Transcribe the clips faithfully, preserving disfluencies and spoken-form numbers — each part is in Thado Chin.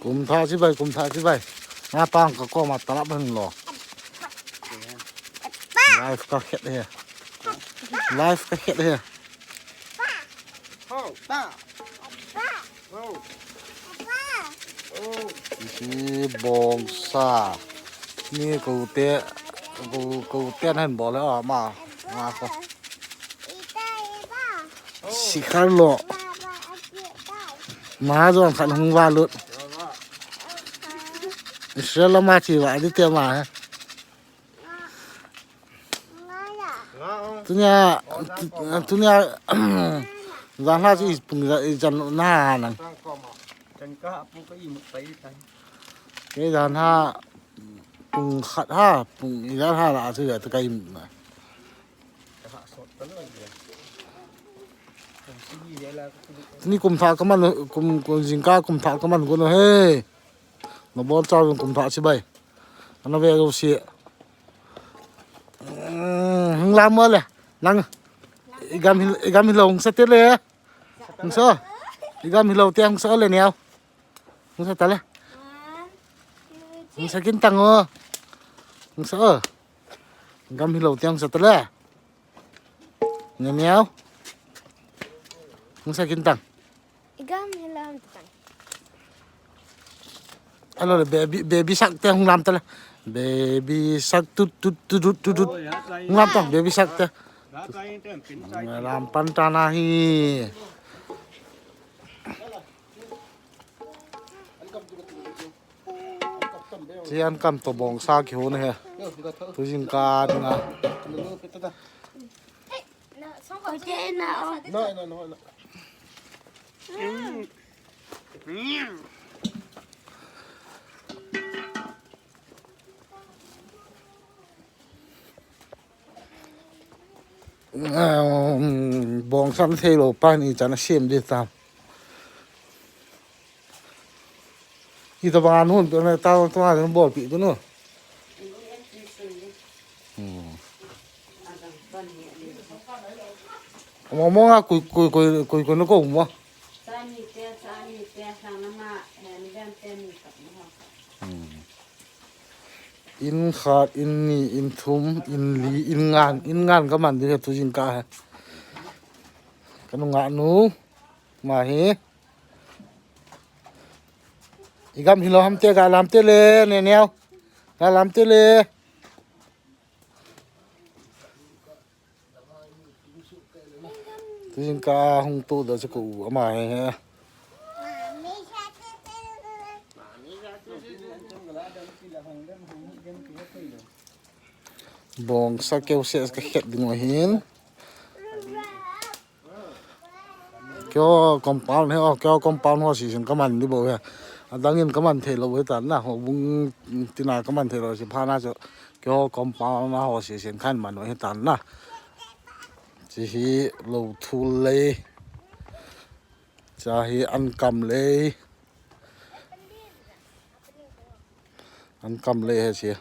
Kum thah chibai, kum thah chibai. Nga pang ka koma talap hung lo. Live ka khet he. Live ka khet he. Hau, ta. Hau. Hau. Isi bongsa. Ni ko te, ko, ko te nan bol le, oh, ma. Ma ko. Sikhar lo. Ma jong khan hung va lut. Israel ma chi va di te ma he. Tunia, tu-, tunia, jan ha chu i pung ja-, i jan na nang. Kei jan ha pung khat ha, pung i jan ha la chu ya tu kai na. Ni kum thah ka man, kum, kum jingkah kum thah ka man ko no he. Na bol cha kum thah chibai. Ana ve lo si. Hmm, hung lam mo le. Nang. I gam hil, i gam hilo hung sa te le. Hung sa. I gam hilo te hung sa le neo. Hung sa ta le. Hung sa kin tang o. Hung sa o. I gam hilo te hung sa ta le. Neo neo. Hung sa kin tang. I gam hilo hung sa tang. Alo le, baby, baby shark te hung lam ta le. Baby shark tut, tut, tut, tut, tut, tut. Hung lam ta, baby shark te. Lam pan ta na hi. Chian kam to bongsa ki hun he. Tu jingkah dinga. Bongsa thei lo pa ni chan a sem di tam. Ita bang an hun pe na ta ta bol pi tu no. Hmm. Mo mo nga kui kui kui kui kui no ko mo. Hmm. In khat, in ni, in thum, in li, in ngan, in ngan ka man di tu jingkah he. Ka nu nga nu ma hi. I gam hilo ham te ga lam te le ne neo. Ga lam te le. Tu jingkah hung tu da se ko u ama he he. Bongsa keu se ka khet ding u hin. Keo compound he, o, keo compound ho si sin ka man di bo he. Adang in ka man thei lo he tan na, ho bung tina ka man thei lo si pha na chu. Keo compound na ho si sin khan man he tan na. Chi hi lo thul lei. Cha hi an kam lei. An kam lei he si.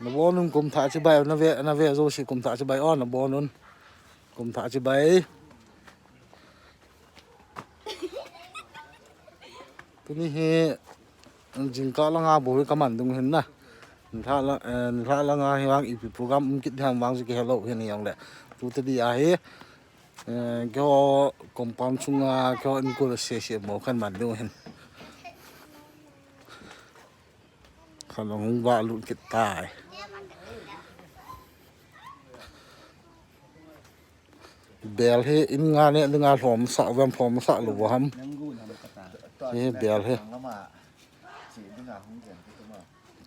Na bon un kum thah chibai, na ve, na ve jo si kum thah chibai o, na bon un. Kum thah chibai. Tuni hi, jingkah langa bou hi ka man ding hin na. Nilhah la, eh, nilhah langa hi vang ipi program um kit ding ham vang chu kihe lou hin jong le. Tu te dia hi, eh, keiho compound chunga, keiho in kul se se mo khan man ding hin. Khan hung va lut kit tai. Bel hi in nga ne dinga hlom sa, vem hlom sa lo ham. Hi bel hi.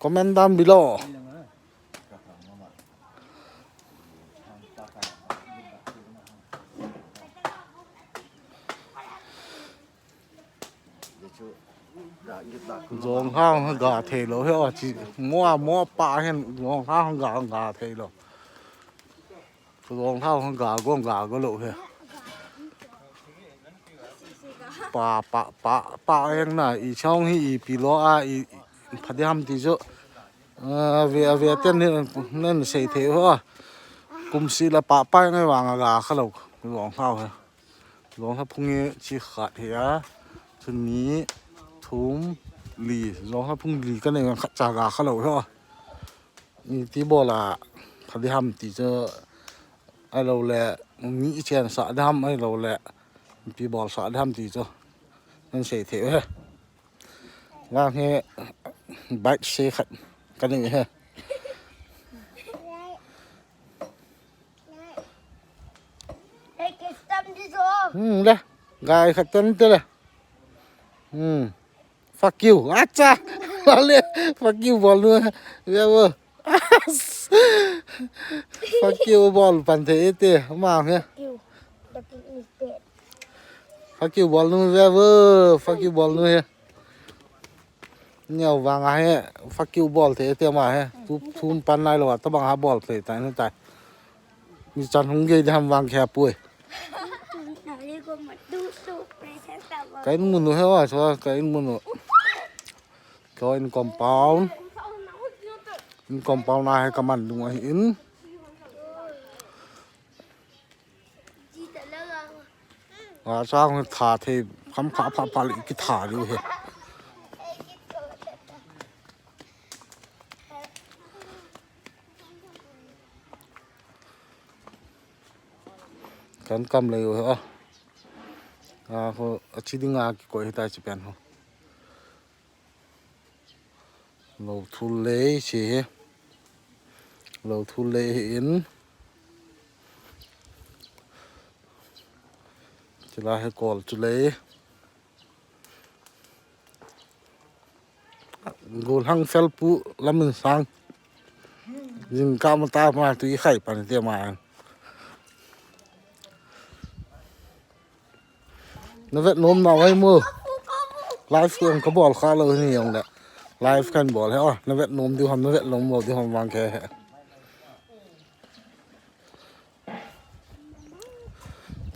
Comment down below. Jong hang ga thei lo he, o chi mo a mo pa hen jong hang ga ga thei lo. Jong hang ga go ga go lo he. Pa pa pa pa eng na i chong hi ipi lo a i, i pha di ham ti chu. Ave ave ten nen sei thei ho. Kumsi la pa pa ngai vang a ga kha lo. Long hlau he. Long hla phung e chi khat he a. Chuni thum li long hla phung li ka nei khat cha ga kha lo ho. Iti bol a kha di ham ti chu ai lo le ni chen sa di ham ai lo le. Iti bol sa di ham ti chu. Nen sei thei he. Vang he bike se khat ka nei he. Hmm, le. Gai khat ten te le. Hmm. Fuck you. Acha. Ale. Fuck you bol nu. Ya bo. Fuck you bol pan te ete. Ma he. Fuck you bol nu ya bo. Fuck you bol nu he. Neo vang a he, fuck you bol thei te ma he. Tu thun pan nai lo a, tabang ha bol thei tai ni tai. Mi chan hung gei de ham vang khe pui. Ka in mun u he wa, so ka in mun u. Ka in compound. In compound a he ka man dung a hi in. A chang tha thei kham kha pha pha le ki tha diu he. Kan kam le u he a. A ho a chi ding a ki koi he ta chi pen ho. Lo thul lei si hi. Lo thul lei hi in. Chila hi kol chu lei. Gol hang fel pu lamin sang. Jing ka ma ta ma tu i khai pan te ma. Na vet nom na vai mo. Live ko ka bol kha lo ni jong le. Live kan bol he o. Na vet nom diu ham, na vet nom mo diu ham vang ke he.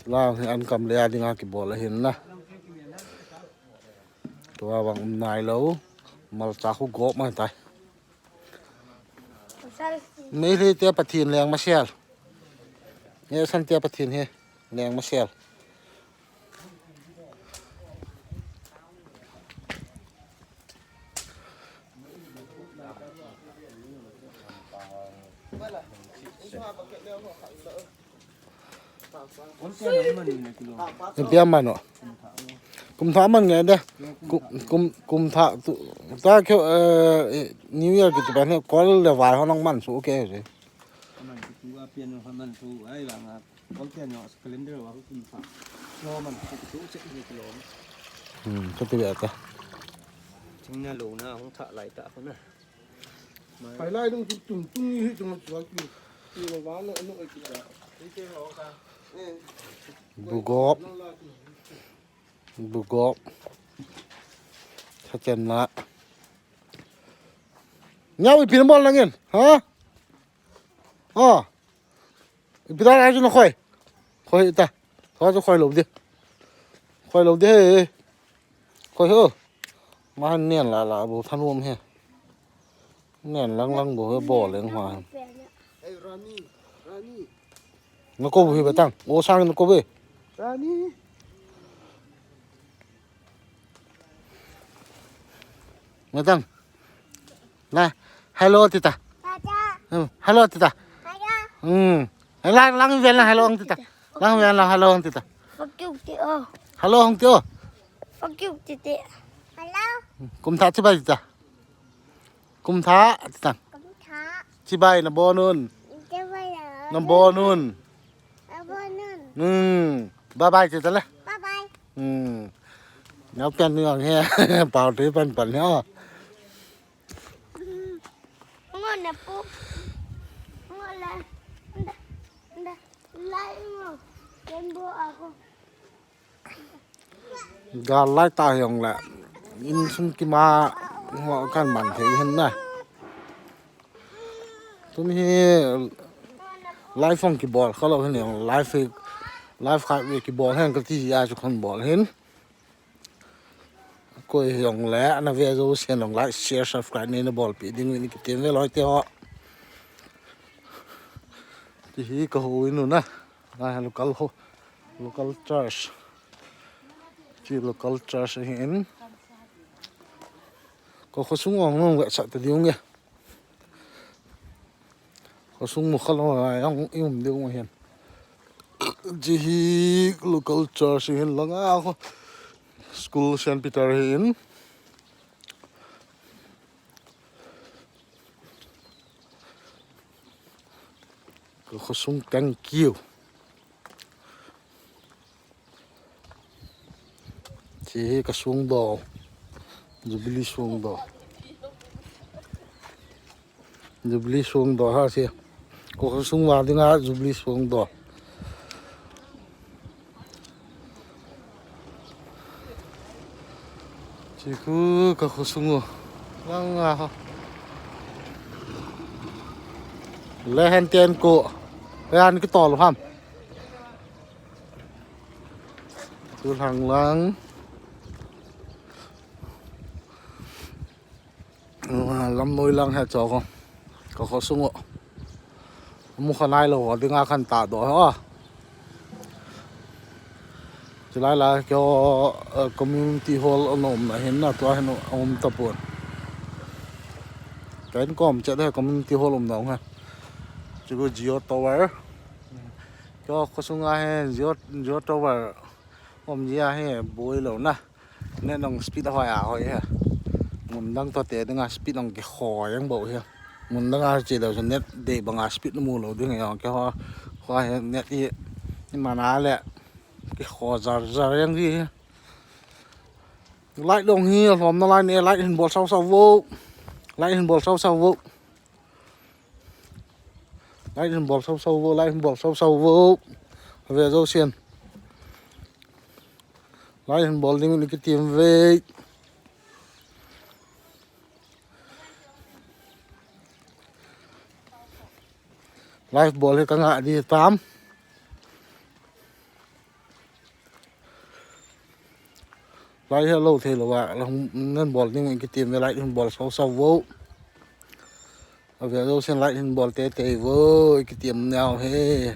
La hi an kam le a ding a ki bol a hin na. Tua vang um nai lo. Malcha khu gop mai tai. Meitei te Pathen leng masel. Nge san te Pathen hi leng masel. Ipi a man o. Kum thah man nge de. Kum, kum, kum thah tu. Ta kyo, eh, New Year kiti ban he kol le vai ho nang man su ke je. Hmm, kati be ta. Thingna lo na hung thah lai ta ko na. Pai lai dung tum tum tung hi tung chua ki. Ki lo wa lo no ki ta. Bugop. Bugop. Kha chen na. Nyau ipi na bol nangin. Ha? Ha? Ipi da ai chu na khoi. Khoi ta. Khoi chu khoi lo di. Khoi lo di he. Khoi ho. Ma han nen la la bo than um he. Nen lang lang bo he bo leng ma. Na ko bu hi ba tang. O sang na ko be. Rani. Ngatang. Na, hello tita. Tata. Hmm, hello tita. Tata. Hmm. Lang lang ven lang hello ang tita. Lang ven lang hello ang tita. Fuck you, ti o. Hello ang ti o. Fuck you, titi. Hello. Kum tha chibai tita. Kum tha tita. Kum tha. Chibai na bonun. Chibai na. Na bonun. Na bonun. Hmm. Bye bye tita le. Bye bye. Hmm. Nau pen ni ang he. Pau ti pan pan he. Ngo na pu. Ngo la. Nda. Nda. Lai ngo. Ken bo ako. Gal lai ta hiong le. In sung kima ngo kan man thei hin na. Tun hi live hong kibol kha lo hin hiong live hi live khat ve kibol hin ka ti a chu khon bol hin. Koi jong le na ve jousen jong like, share, subscribe nei na bolpeh ding in kitem ve loi te ho. Ti hi ka houin u na. Ngai local ho, local church. Ti local church ahin. Ko khosung ong nong ve sa ta diu nge. Khosung mu kha lo a, yang i um ding u hin. Ji hi local church hin langa kho school Saint Peter hin. Ka khosung thank you. Chi hi ka sung do. Jubilee sung do. Jubilee sung do ha si. Ko ka sung wa dinga Jubilee sung do. Chi ku ka khosung u. Lang a ha. Le han ten ko. Pe an ki tol ham. Tu lang lang. Lam noi lang he cho ko. Ka khosung u. Mu kha nai lo, dinga khan ta do ha. Chulai la kyo, eh, community hall anom na hin na tua hin um ta pon. Ka in kom chet he community hall um na ha. Chu ko Jio Tower. Kyo khosung a he Jio, Jio Tower. Um ji a he boi lo na. Net nong speed hoi a hoi he. Mun dang to te dinga speed nong kikho jeng bou he. Mun dang a che lou chu net dei banga speed mu lou ding jong kikho, kho he net i, i mana le kikho jar jar jeng ji he. Light dong hi lom na lai ne, light hin bol sau sau vo. Light hin bol sau sau vo. Light hin bol sau sau vo, light hin bol sau sau vo. Ve jousen. Light hin bol ding in kitem ve. Light bol hi ka ngah di tam. Light hi lo thei lo a, la hung, nan bol ding in kitem ve, light hin bol sau sau vo. A ve jousen light hin bol tei tei vo, i kitem nau he.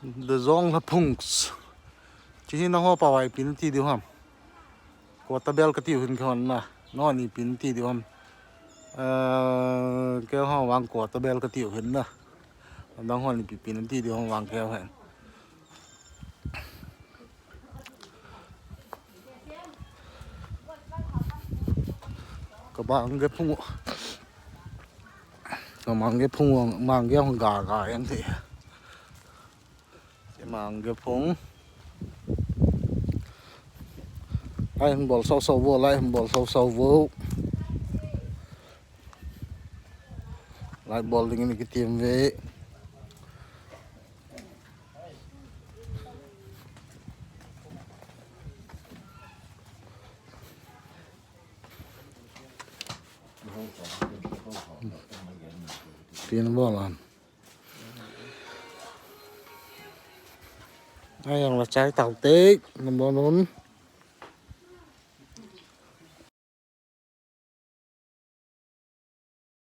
The Zong La Phungs. Chi hi na ho pa vai pin ti diu ham. Ko ta bel ka tiu hin khon na. No ni pin ti diu ham. Eh, ke ho wang ko ta bel ka tiu hin na. Dang ho ni pi pin ti diu ham wang ke ho hen. Ka bang ke phung. Ka mang ke phung, mang ke ga ga yang te. Mang ke phung. Light hin bol sau sau vo, light hin bol sau sau vo. Light bol ding in kitem ve. Tin bol an. Ai, yang la chai tau te, number one.